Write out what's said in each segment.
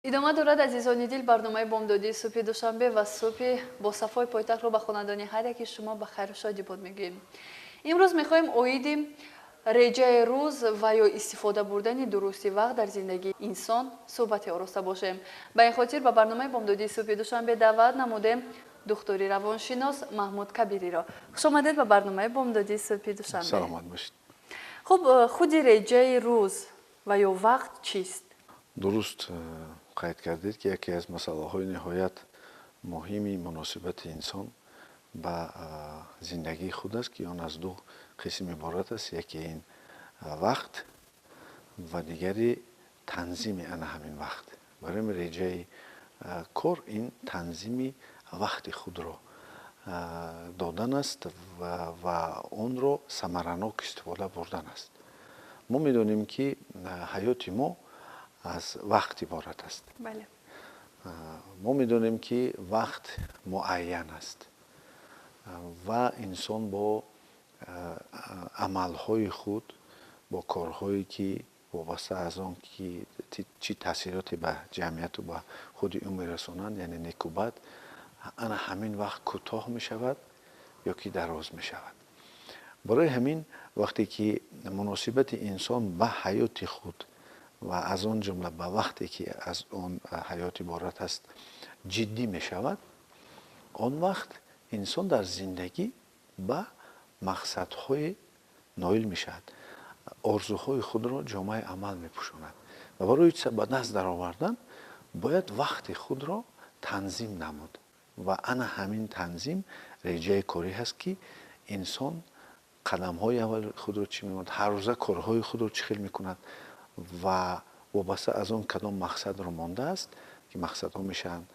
Идома дорад, азизони дил, барномаи бомдодии субҳи душанбе ва субҳи бо сафои пойтахтро ба хонадони ҳар яки шумо ба хайру шодӣ бод мегӯем. Имрӯз мехоҳем оиди реҷаи рӯз ва ё истифода бурдани дурусти вақт дар зиндагии инсон суҳбате ороста бошем. Ба ин хотир ба барномаи бомдодии субҳи душанбе даъват намудем духтури равоншинос Маҳмуд Кабириро. Хушомадед ба барномаи бомдодии субҳи душанбе. Саломат бошед. Хуб, худи реҷаи рӯз ва ё вақт чист? Дуруст қайд кардед, ки яке аз масъалаҳои ниҳоят муҳими муносибати инсон ба зиндагии худ аст, ки он аз ду қисм иборат аст: яке ин вақт ва дигари танзими ана ҳамин вақт. Барои реҷаи кор ин танзими вақти худро додан аст ва онро самаранок истифода бурдан аст. Мо медонем, ки ҳаёти мо аз вақт иборат аст. Мо медонем, ки вақт муайян аст ва инсон бо амалҳои худ, бо корҳое, ки вобаста аз он ки чӣ таъсироте ба ҷамъияту ба худи ӯ мерасонанд, яъне неку бад, ана ҳамин вақт кӯтоҳ мешавад ё ки дароз мешавад. Барои ҳамин, вақте ки муносибати инсон ба ҳаёти худ ва аз он ҷумла ба вақте, ки аз он ҳаёт иборат аст, ҷиддӣ мешавад, он вақт инсон дар зиндагӣ ба мақсадҳое ноил мешавад, орзуҳои худро ҷомаи амал мепӯшонад. Ва барои ба даст даровардан бояд вақти худро танзим намуд ва ана ҳамин танзим реҷаи корӣ ҳаст, ки инсон қадамҳои аввали худро чӣ мемонад, ҳаррӯза корҳои худро чӣ хел мекунад ва вобаста аз он кадом мақсадро мондааст, ки мақсадҳо мешаванд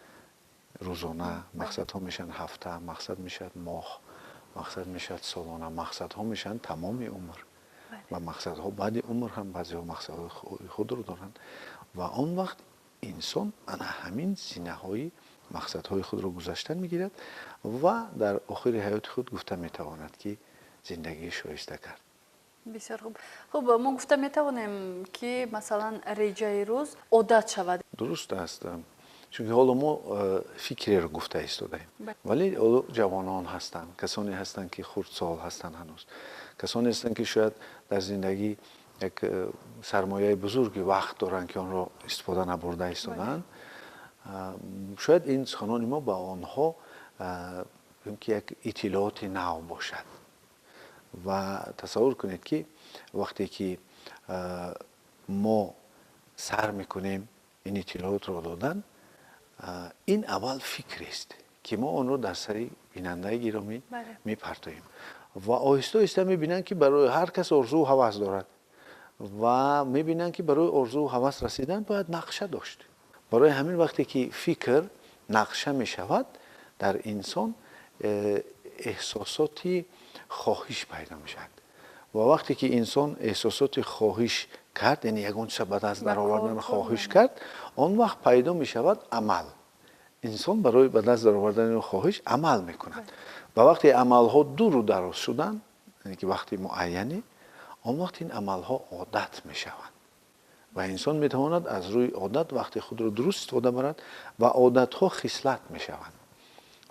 рӯзона, мақсадҳо мешаванд ҳафта, мақсад мешавад моҳ, мақсад мешавад солона, мақсадҳо мешаванд тамоми умр ва мақсадҳо баъди умр ҳам баъзеҳо мақсадҳои худро доранд. Ва он вақт инсон ана ҳамин зинаҳои мақсадҳои худро гузаштан мегирад ва дар охири ҳаёти худ гуфта метавонад, ки зиндагии шоиста кард. Бисёр хуб. Хуб, мо гуфта метавонем, ки масалан реҷаи рӯз одат шавад? Дуруст аст, чунки ҳоло мо фикреро гуфта истодаем, вале ҳоло ҷавонон ҳастанд, касоне ҳастанд, ки хурдсол ҳастанд ҳанӯз, касоне ҳастанд, ки шояд дар зиндагӣ як сармояи бузурги вақт доранд, ки онро истифода набурда истодаанд. Шояд ин суханони мо ба онҳо ки як иттилооти нав бошад. Ва тасаввур кунед, ки вақте ки мо сар мекунем ин иттилоотро додан, ин аввал фикрест, ки мо онро дар сари бинандаи гиромӣ мепартоем ва оҳиста оҳиста мебинанд, ки барои ҳар кас орзуву ҳавас дорад, ва мебинанд, ки барои орзуву ҳавас расидан бояд нақша дошт. Барои ҳамин, вақте ки фикр нақша мешавад, дар инсон эҳсосоти хоҳиш пайдо мешавад. Ва вақте ки инсон эҳсосоти хоҳиш кард, яъне ягон чиза ба даст даровардан хоҳиш кард, он вақт пайдо мешавад амал. Инсон барои ба даст даровардани хоҳиш амал мекунад. Ва вақте амалҳо дуру дароз шуданд, яъне ки вақти муайяне, он вақт ин амалҳо одат мешаванд ва инсон метавонад аз рӯи одат вақти худро дуруст истифода барад ва одатҳо хислат мешаванд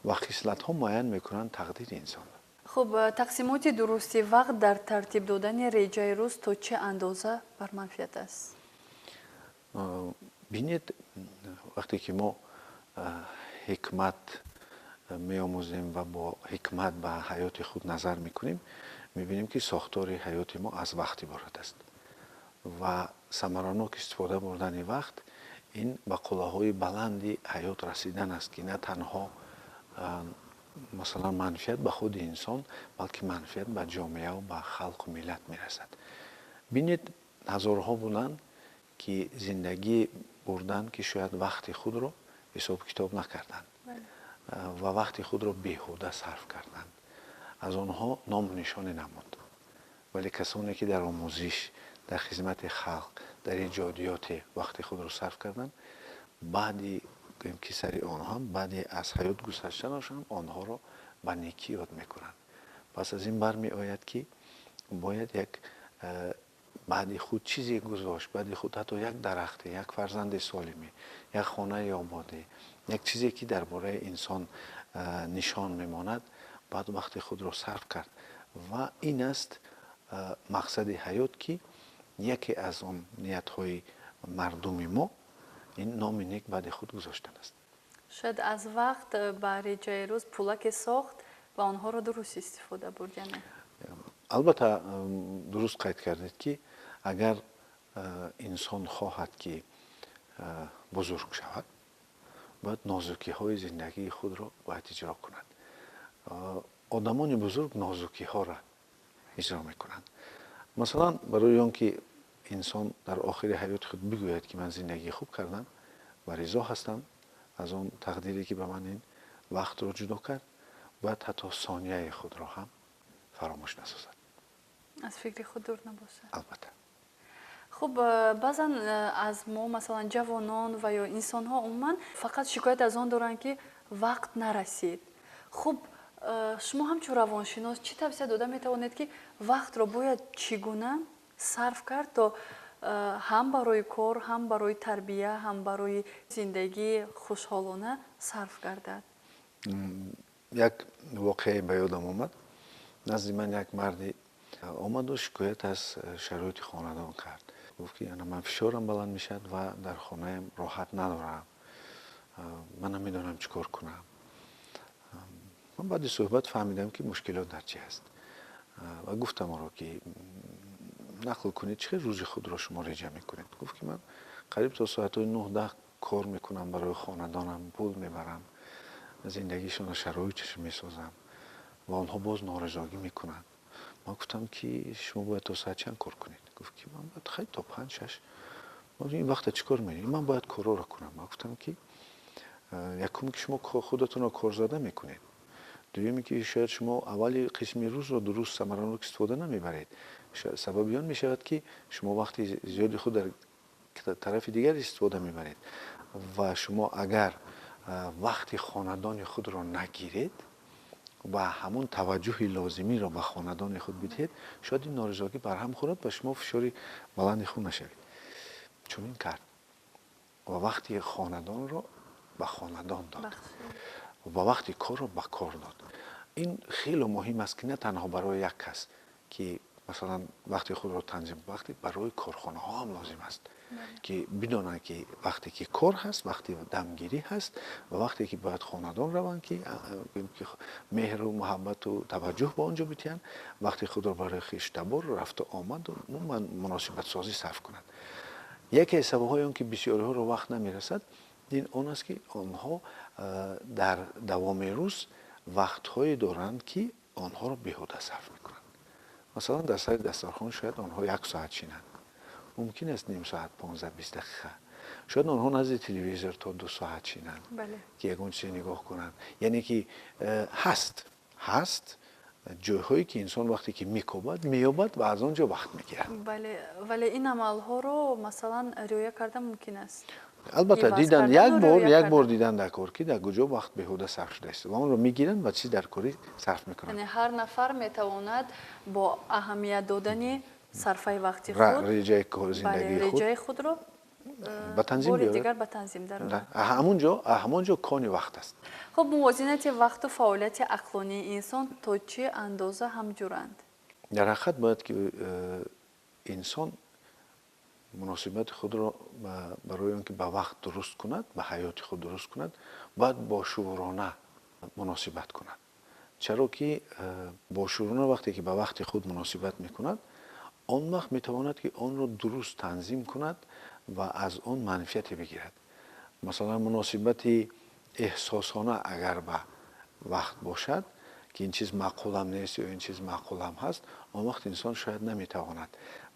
ва хислатҳо муайян мекунанд тақдири инсонро. Хуб, тақсимоти дурусти вақт дар тартиб додани реҷаи рӯз то чӣ андоза барманфиат аст? Бинед, вақте ки мо ҳикмат меомӯзем ва бо ҳикмат ба ҳаёти худ назар мекунем, мебинем, ки сохтори ҳаёти мо аз вақт иборат аст ва самаранок истифода бурдани вақт ин ба қуллаҳои баланди ҳаёт расидан аст, ки на танҳо масалан манфиат ба худи инсон, балки манфиат ба ҷомеаву ба халқу миллат мерасад. Бинед, ҳазорҳо буданд, ки зиндагӣ бурданд, ки шояд вақти худро ҳисобу китоб накарданд ва вақти худро беҳуда сарф карданд. Аз онҳо ному нишоне намонд. Вале касоне, ки дар омӯзиш, дар хизмати халқ, дар иҷодиёте вақти худро сарф карданд, баъди гӯем ки сари онҳо, баъди аз ҳаёт гузаштанашон онҳоро ба некӣ ёд мекунанд. Пас аз ин бармеояд, ки бояд як баъди худ чизе гузошт, баъди худ ҳатто як дарахте, як фарзанди солиме, як хонаи ободе, як чизе ки дар бораи инсон нишон мемонад, баъд вақти худро сарф кард. Ва ин аст мақсади ҳаёт, ки яке аз он ниятҳои мардуми мо ин номи нек баъди худ гузоштан аст. Шояд аз вақт ба реҷаи рӯз пулаке сохт ва онҳоро дуруст истифода бурд, яъне? Албатта, дуруст қайд кардед, ки агар инсон хоҳад, ки бузург шавад, бояд нозукиҳои зиндагии худро бояд иҷро кунад. Одамони бузург нозукиҳоро иҷро мекунанд. Масалан, барои он ки инсон дар охири ҳаёти худ бигӯяд, ки ман зиндагии хуб кардам ва ризо ҳастам аз он тақдире, ки ба ман ин вақтро ҷудо кард, бояд ҳатто сонияи худро ҳам фаромӯш насозад. Аз фикри худ дур набошад. Албатта. Хуб, баъзан аз мо, масалан, ҷавонон ва ё инсонҳо умуман фақат шикоят аз он доранд, ки вақт нарасид. Хуб, шумо ҳамчун равоншинос чӣ тавсия дода метавонед, ки вақтро бояд чӣ гуна сарф кард, то ҳам барои кор, ҳам барои тарбия, ҳам барои зиндагии хушҳолона сарф гардад? Як воқеае ба ёдам омад. Назди ман як марди омаду шикоят аз шароити хонадон кард. Гуфт, ки ана ман фишорам баланд мешавад ва дар хонаям роҳат надорам, ман намедонам чӣ кор кунам. Ман баъди суҳбат фаҳмидам, ки мушкилот дар чӣ ҳаст, ва гуфтам ӯро, ки нақл кунед, чӣ хел рӯзи худро шумо реҷа мекунед. Гуфт, ки ман қариб то соатҳои 9-10 кор мекунам, барои хонадонам пул мебарам, зиндагишонро шароиташо месозам ва онҳо боз норизогӣ мекунанд. Ман гуфтам, ки шумо бояд то соат чанд кор кунед? Гуфт, ки ман бояд хеле то 5-6. Ин вақта чӣ кор мекунед? Ман бояд корҳоро кунам. Ман гуфтам, ки якум, ки шумо худатонро корзада мекунед, дуюме, ки шояд шумо аввали қисми рӯзро дуруст самаранок истифода намебаред. Сабаби он мешавад, ки шумо вақти зиёди худ дар тарафи дигар истифода мебаред ва шумо агар вақти хонадони худро нагиред ва ҳамун таваҷҷӯҳи лозимиро ба хонадони худ бидиҳед, шояд ин норизогӣ барҳам хӯрад ва шумо фишори баланди хун нашавед. Чунин кард ва вақти хонадонро ба хонадон дод ва вақти корро ба кор дод. Ин хеле муҳим аст, ки на танҳо барои як кас, ки масалан вақти худро танзим, вақти барои корхонаҳо ҳам лозим аст, ки бидонанд, ки вақте ки кор ҳаст, вақти дамгирӣ ҳаст ва вақте ки бояд хонадон раванд, ки меҳру муҳаббату таваҷҷӯҳ ба он ҷо бидиҳанд, вақти худро барои хештабор, рафту омаду умуман муносибатсозӣ сарф кунанд. Яке аз сабабҳои он ки бисёриҳоро вақт намерасад, ин он аст, ки онҳо дар давоми рӯз вақтҳое доранд, ки онҳоро беҳуда сарф мекунанд. Масалан, дар сари дастархон шояд онҳо як соат шинанд, мумкин аст ним соат, 15-20 дақиқа. Шояд онҳо назди телевизор то 2 соат шинанд, ки ягон чизе нигоҳ кунанд. Яъне ки ҳаст ҷойҳое, ки инсон вақте ки мекобад, меёбад ва аз он ҷо вақт мегирад. Бале, вале ин амалҳоро, масалан, риоя карда мумкин аст? Албатта, дидан як бор, як бор дидан дар кор, ки дар куҷо вақт беҳуда сарф шудааст, ва онро мегиранд ва чиз дар корӣ сарф мекунанд. Яъне ҳар нафар метавонад бо аҳамият додани сарфаи вақти худ реҷаи зиндагии худ реҷаи худро ба танзим бори дигар ба танзим дарорад. Ҳамонҷо кони вақт аст. Хуб, мувозинати вақту фаъолияти ақлонии инсон то чӣ андоза ҳамҷӯранд? Дар ҳақиқат, бояд ки инсон муносибати худро барои он ки ба вақт дуруст кунад, ба ҳаёти худ дуруст кунад, бояд бошуурона муносибат кунад. Чаро ки бошуурона вақте ки ба вақти худ муносибат мекунад, он вақт метавонад, ки онро дуруст танзим кунад ва аз он манфиате бигирад. Масалан, муносибати эҳсосона агар ба вақт бошад, ки ин чиз маъқулам нест ё ин чиз маъқулам ҳаст, он вақт инсон шояд наметавонад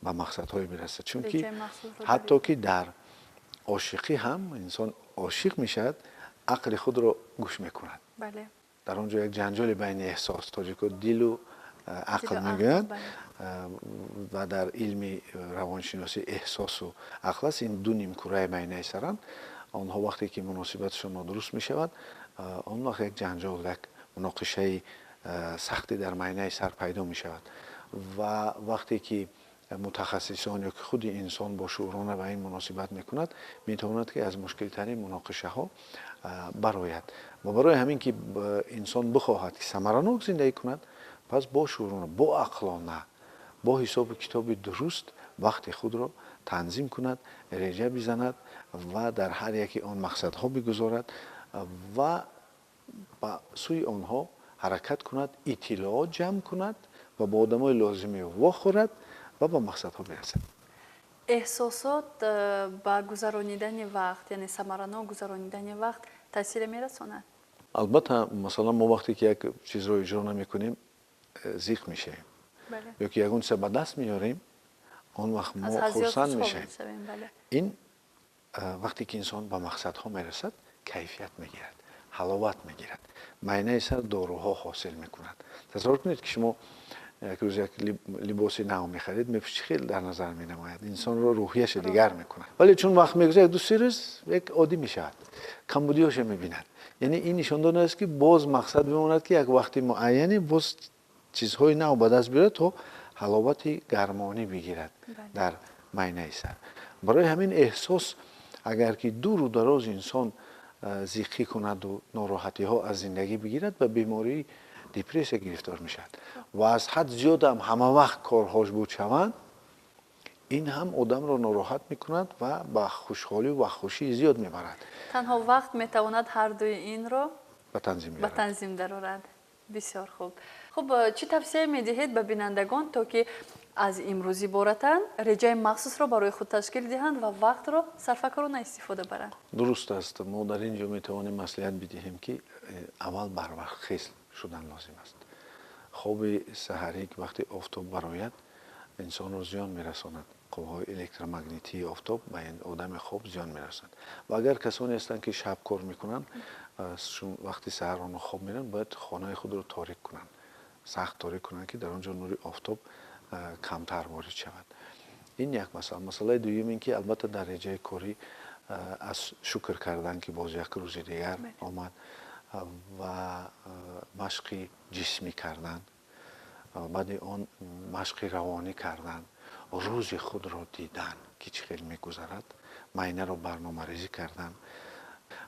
ба мақсадҳое бирасад, чунки ҳатто ки дар ошиқӣ ҳам инсон ошиқ мешавад, ақли худро гӯш мекунад. Дар он ҷо як ҷанҷоли байни эҳсос, тоҷико дилу ақл мегӯянд, ва дар илми равоншиносӣ эҳсосу ақл аст. Ин ду нимкураи байнаи саранд. Онҳо вақте ки муносибатшон нодуруст мешавад, он вақт як ҷанҷол, як муноқишаи сахте дар майнаи сар пайдо мешавад. Ва вақте ки Мутахассисон ё ки худи инсон бо шуурона ба ин муносибат мекунад, метавонад, ки аз мушкилтарин муноқишаҳо барояд. Ва барои ҳамин ки инсон бихоҳад, ки самаранок зиндагӣ кунад, пас бо шуурона, бо ақлона, бо ҳисобу китоби дуруст вақти худро танзим кунад, реҷа бизанад ва дар ҳар яке он мақсадҳо бигузорад ва ба сӯи онҳо ҳаракат кунад, иттилоот ҷамъ кунад ва бо одамои лозимӣ вохӯрад ва ба мақсадҳо бирасад. Эҳсосот ба гузаронидани вақт, яъне самаранок гузаронидани вақт, таъсире мерасонад? Албатта. Масалан, мо вақте ки як чизро иҷро намекунем, зиқ мешавем ё ки ягон чиза ба даст меорем, он вақт мо хурсанд мешавем. Ин вақте ки инсон ба мақсадҳо мерасад, кайфият мегирад, ҳаловат мегирад, майнаи сар доруҳо ҳосил мекунад. Тасаввур кунед, ки шумо як рӯз як либоси нав мехаред, мепӯши, хеле дар назар менамояд, инсонро рӯҳияша дигар мекунад. Вале чун вақт мегузарад, 2-се рӯз, як оддӣ мешавад, камбудиҳоша мебинад. Яъне ин нишондод аст, ки боз мақсад бимонад, ки як вақти муайяне боз чизҳои нав ба даст биёрад, то ҳаловати гармонӣ бигирад дар майнаи сар. Барои ҳамин эҳсос, агар ки дуру дароз инсон зиқӣ кунаду нороҳатиҳо аз зиндагӣ бигирад, ба бемории депрессия гирифтор мешавад. Ва аз ҳад зиёдам ҳама вақт корҳош буд шаванд, ин ҳам одамро нороҳат мекунад ва ба хушҳолӣ ва хушии зиёд мебарад. Танҳо вақт метавонад ҳардуи инро ба танзим ба танзим дарорад. Бисёр хуб. Хуб, чӣ тавсия медиҳед ба бинандагон, то ки аз имрӯз иборатан реҷаи махсусро барои худ ташкил диҳанд ва вақтро сарфакорона истифода баранд? Дуруст аст. Мо дар ин ҷо метавонем маслиҳат бидиҳем, ки аввал барвақт хез шудан лозим аст. Хоби саҳарӣ, ки вақте офтоб барояд, инсонро зиён мерасонад. Қувваҳои электромагнитии офтоб ба одами хоб зиён мерасонад. Ва агар касоне ҳастанд, ки шаб кор мекунанд, вақти саҳар онҳо хоб мераванд, бояд хонаи худро торик кунанд, сахт торик кунанд, ки дар он ҷо нури офтоб камтар ворид шавад. Ин як масъала. Масъалаи дуюм ин ки, албатта, дар реҷаи корӣ аз шукр кардан, ки боз як рӯзи дигар омад, ва машқи ҷисмӣ кардан, баъди он машқи равонӣ кардан, рӯзи худро дидан, ки чӣ хел мегузарад, майнаро барномарезӣ кардан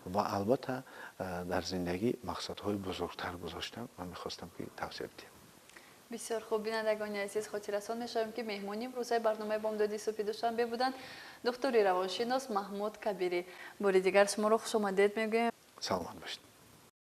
ва, албатта, дар зиндагӣ мақсадҳои бузургтар гузоштан ман мехостам, ки тавсия бидиҳам. Бисёр хуб. Бинандагони азиз, хотиррасон мешавем, ки меҳмони имрӯзаи барномаи бомдоди субҳи душанбе буданд духтури равоншинос Маҳмуд Кабирӣ. Бори дигар шуморо хушомадед мегӯем. Саломат бошед.